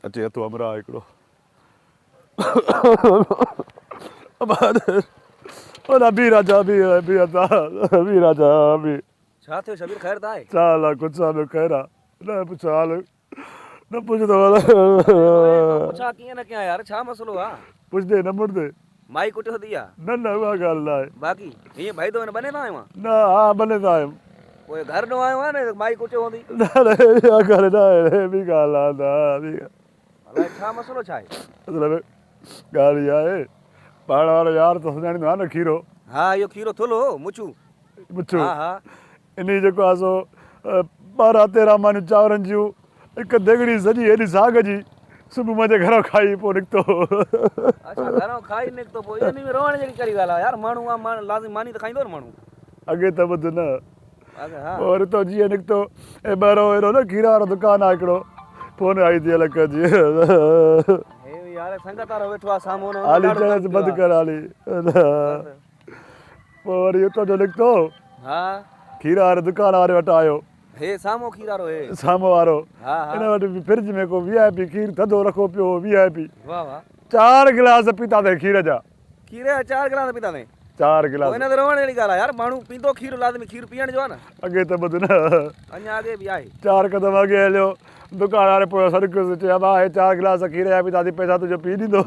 اچي اٿو همراهه هڪڙو. ادا بي راجا بي بي ادا بي راجا بي. ڇا ٿيو شبير خير ته آهي. ڇا الله ڪجهه آ ٻيو خير آ نه پڇ حال نه پڇ ته ڀلا. پڇا ڪيئن نه ڪيان يار ڇا مسئلو آ. پڇدي نه مڙدي. مائي ڪٽيو ٿي آ. نه نه اها ڳالهه نه آهي. باقي هيئن ڀائي تو هن ٻني تان آيو آن. نه ها ٻني تان آيم. پوء گهر ڏو آيو آن نه مائي ڪٽيو هوندي. نه نه اها ڳالهه نه آهي ٻي ڳالهه آ نه ٻي ڳالهه. الائي ڇا مسئلو ڇا آهي. اصل ۾ ڳالهه اها آهي پاڻ وارو يار ته سڃاڻيندو آهي نه کيرو. ها اهو کيرو ٿلهو مڇو. مڇو. ها ها. انهي جيڪو آهي سو ٻارهن تيرهن مانيون چانورن جون هڪ ديڳڙي سڄي ايڏي ساڳ جي صبح منهنجي گهران کائي پوء نڪتو. اڇا گهران کائي نڪتو پوء انهي ۾ روئڻ جهڙي ڪهڙي ڳالهه آهي يار ماڻهو آ ماڻهو لازمي ماني ته کائيندو نه ماڻهو. اڳي ته ٻڌ نه. پوء وري تو جيئن نڪتو ۽ ٻهرو اهڙو نه کير وارو دڪان آ هڪڙو فون آئي ٿي الڳ جي. هي يار سنگت وارو ويٺو آ سامهون هالي چيس بند ڪر هالي. پوء وري اتان جو نڪتو. ها. کير واري دڪان واري وٽ آيو. هي سامهون کير وارو هي. سامهون وارو. ها ها. ان وٽ به فرج ۾ ڪو وي آء پي کير ٿڌو رکو پيو هو وي آء پي. واه واه. چار گلاس پيتا اٿئي کير جا. کير جا چار گلاس پيتا اٿئي. چار گلاس. پوء ان تي روئڻ جهڙي ڳالهه آهي يار ماڻهو پيندو کير لازمي کير پيئڻ جو آهي نه. اڳي ته ٻڌ نه. اڃا اڳي به آهي. چار قدم اڳي هليو. دڪان واري پويان سڏ ڪيس چي ابا هي چار گلاس کير جا پيتا اٿئي پئسا تنهنجو پيء ڏيندو.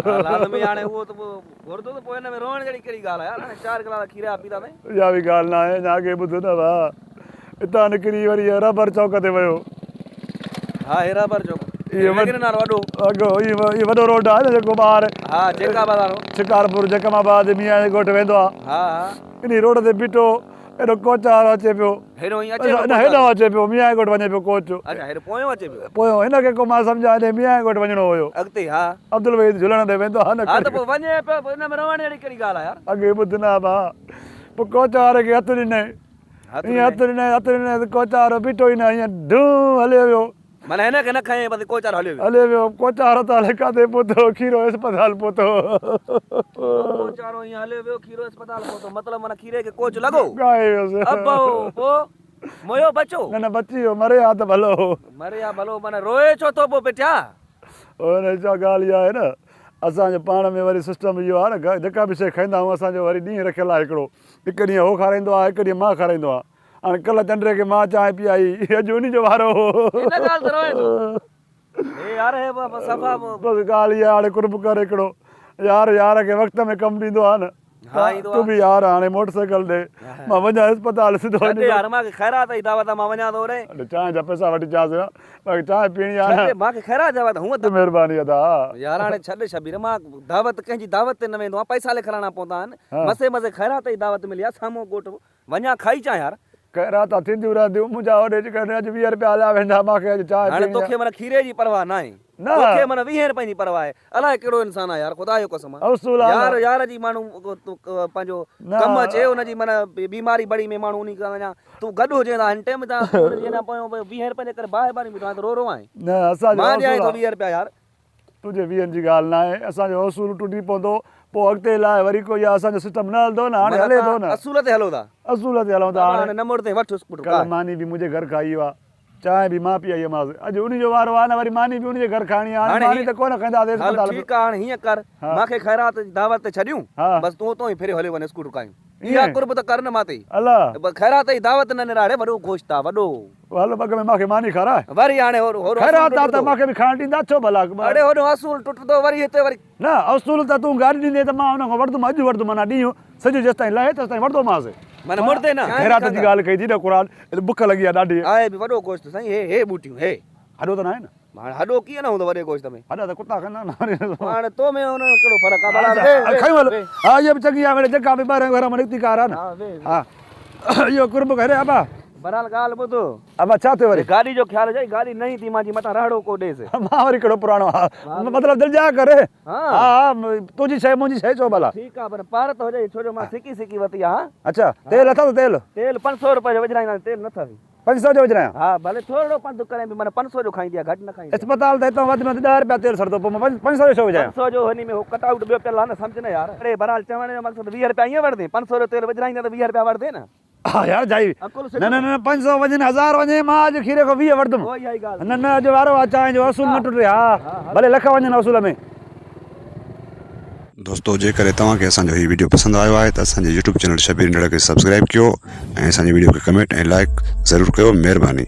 ها لازمي هاڻي اهو ته پوء گهرندو ته پوء ان ۾ روئڻ جهڙي ڪهڙي ڳالهه آهي يار هاڻي چار گلاس کير جا پيتا اٿئي. اها به ڳالهه ناهي اڃا اڳي ٻڌ نه ڀاء. اتان نڪري وري رهبر چوڪ تي ويو. ها هي رهبر چوڪ. هي نگرين وارو اڏو. اڳو هي وڏو روڊ آهي نه جيڪو ٻاهر. ها جيڪب آباد وارو. شڪارپور جيڪب آباد ميان جي ڳوٺ ويندو آهي. ها ها. انهي روڊ تي بيٺو ايڏو ڪوچ وارو اچي پيو. هيڏو ائين اچي پيو نه هيڏانهن اچي پيو ميان جي ڳوٺ وڃي پيو ڪوچ. اڇا هيڏو پويون اچي پيو. پويون هن کي ڪو مان سمجهان هيڏي ميان جي ڳوٺ وڃڻو هيو. اڳتي ها. عبدالوحيد جهلڻ ڏي ويندو آهي نه. ها ته پوء وڃي پيو پوء ان ۾ روئڻ جهڙي ڪهڙي ڳالهه آهي يار. اڳي ٻڌ نه ڀاء. پوء ڪوچ واري کي هٿ ڏنائين. ائين هٿ ڏنائين هٿ ڏنائين ته ڪوچارو بيٺو ئي نه ائين ڍون هليو ويو. معنيٰ هن کي نه کنيائين بس ڪوچارو هليو ويو. هليو ويو ڪوچارو ته الائي ڪاٿي پهتو کيرو اسپتال پهتو. ڪوچارو ائين هليو ويو کيرو اسپتال پهتو مطلب معنيٰ کيري کي ڪوچ لڳو. ڳاهي ويس. ابو پوء مويو بچو. نه نه بچي ويو مري ها ته ڀلو هو. مري ها ڀلو معنيٰ روئي ڇو ٿو پوء پٽيا. هن ڇا ڳالهه اها آهي نه اسان جو پاڻ ۾ وري سسٽم اهو آهي نه جيڪا به شيء کائيندا آهيون اسان جو وري ڏينهن رکيل آهي هڪڙو هڪ ڏينهن هو کارائيندو آهي هڪ ڏينهن مان کارائيندو آهيان. هاڻي ڪلهه چنڊري کي مان چانهه پيائي اڄ انهي جو وارو هو. ان ڳالهه تي روئين ٿو. هي يار هي صفا. بس ڳالهه اها هاڻي قرب ڪر هڪڙو يار يار کي وقت ۾ ڪم ڏيندو آهي نه. ها ايندو آ. تون به يار هاڻي موٽر سائيڪل ڏي مان وڃان اسپتال سڌو ڇڏ يار مان کي خيرات جي دعوت آ مان وڃان ٿو هوڏي. چانهه جا پئسا وٺي چانس مان کي چانهه پيئڻي آ نه. ڇڏ مان کي خيرات جي دعوت هونء ته. مهرباني ادا. يار هاڻي ڇڏ شبير مان دعوت ڪنهن جي دعوت تي نه ويندو آهيان پئسا لکرائڻا پوندا آهن مزي مزي خيرات جي دعوت ملي آ سامهون ڳوٺ وڃان کائي اچان يار. خيراتان ٿينديون رهنديون منهنجا هوڏي جيڪڏهن اڄ 20 رپيا هليا ويندا مان کي اڄ چانهه هاڻي پيئڻي آ. توکي معنيٰ کيري جي پرواهه ناهي. نه. توکي معنيٰ ويهين رپين جي پرواهه آهي. الائي ڪهڙو انسان آهي يار خدا جو قسم آ. اصول آ نه. يار يار جي ماڻهو پنهنجو ڪم اچي ان جي معنيٰ بيماري بڙي ۾ ماڻهو انهي کان اڃا تون گڏ هجين ها هن ٽيم تان تون ان جي اڃا پويون ويهين رپين جي ڪري باهه ٻاري بيٺو آهين ته رو روئين. نه اسان جو مان ڏيانء اصول ٿو آ. 20 رپيا يار. تنهنجي ويهن جي ڳالهه ناهي، اسان جو اصول ٽٽي پوندو، پوء اڳتي لاء وري ڪو اها اسان جو سسٽم نه هلندو نه، هاڻي معنيٰ هلي ٿو توهان نه. اصول تي هلو ٿا. اصول تي هلون ٿا بابا هاڻي. هاڻي نه مڙ تائين وٺ اسڪوٽر ڪلهه ڪار. ماني به منهنجي گهر کائي ويو آ، چانهه به مان پيائي مانس، اڄ انهي جو وارو آ نه وري ماني به انهي جي گهر کائڻي آ، هاڻي هاڻي ماني هي ته ڪونه کائينداسين هل اسپتال ۾. ٺيڪ آ هاڻي هيئن ڪر، ها. مان کي خيرات جي دعوت تي ڇڏيون، ها. بس تون اتو ئي ڦريو هليو وڃ اسڪوٽر ڪايون. اها ائين؟ قرب ته ڪر نه مان تي. الا. خيرات جي دعوت نه نراڙي وڏو گوشت آ وڏو. هل اڳ ۾ مان کي ماني کاراء. وري هاڻي هوڏو اصول خيرات آ ته ٽٽندو. مان کي به کائڻ ڏيندا ڇو ڀلا. اڙي هوڏو اصول ٽٽندو وري هتي وري. نه اصول ته تون گاڏي ڏيندين ته مان ان کان وٺندم اڄ وٺندم معنيٰ ڏينهن سج جيستائين لهي تيستائين وٺندومانس. معنيٰ مڙدي نه. خيرات جي ڳالهه ڪئي ٿي نه قرآن بک لڳي آ ڏاڍي. آهي به وڏو گوشت سائين هي هي ٻوٽيون هي. هڏو ته ناهي نه. هاڻي هڏو ڪيئن نه هوندو وڏي گوشت ۾. هڏا ته ڪتا کائيندا آهن نه. هاڻي تو ۾ ان ۾ ڪهڙو فرق آ ڀلا ويهه ويهه. کڻي هل ها اها به چڱي آ مڙئي جيڪا به ٻاهران گهر مان نڪتي ڪار آ نه. ها ويهه ها اهو قرب ڪري ابا. بهرحال ڳالهه ٻڌ. ابا ڇا ٿيو وري. گاڏي جو خيال هجئي گاڏي نئين ٿي مانجي متان رهڙو ڪو ڏيس. مان وري ڪهڙو پراڻو ها مطلب دلجاء ڪر ها ها تنهنجي شيء منهنجي شيء ڇو ڀلا. ٺيڪ آ پر پار ته هجئي ڇو جو مان سڪي سڪي ورتي آ. اڇا تيل اٿس تيل. تيل 500 روپئي جو وجهرائينداسين تيل نه اٿس. 500 جو وجهرايان. ها ڀلي ٿورڙو پنڌ ڪرين به معنيٰ 500 جو کائيندي آ گهٽ نه کائيندي آ. اسپتال ته هتان وڌ ۾ وڌ ڏهه رپيا تيل سڙندو پوء مان 500 جو ڇو وجهايان. 500 جو هني ۾ هو ڪٽ آئوٽ ٻيو پيل آ نه سمجهه نه يار. اڙي بھرحال چوڻ جو مقصد 20 رپيا ائين وٺندين 500 جو تيل وجهرائيندين ته 20 رپيا وٺندين نه. ها يار جائي عقل نه نه نه 500 وڃي نه 1000 وڃي مان اڄ کيري کان 20 وٺندم. اها ئي ڳالهه. نه نه اڄ وارو آ چانهه جو اصول نه ٽٽي ها ڀلي لک وڃن اصول ۾. دوستو جيڪڏهن توهان کي اسان جو هي وڊيو پسند آيو آهي ته اسان جي يوٽيوب چينل شبير انڙ کي سبسڪرائب ڪيو ۽ اسان جي وڊيو کي ڪمينٽ ۽ لائڪ ضرور ڪيو مهرباني.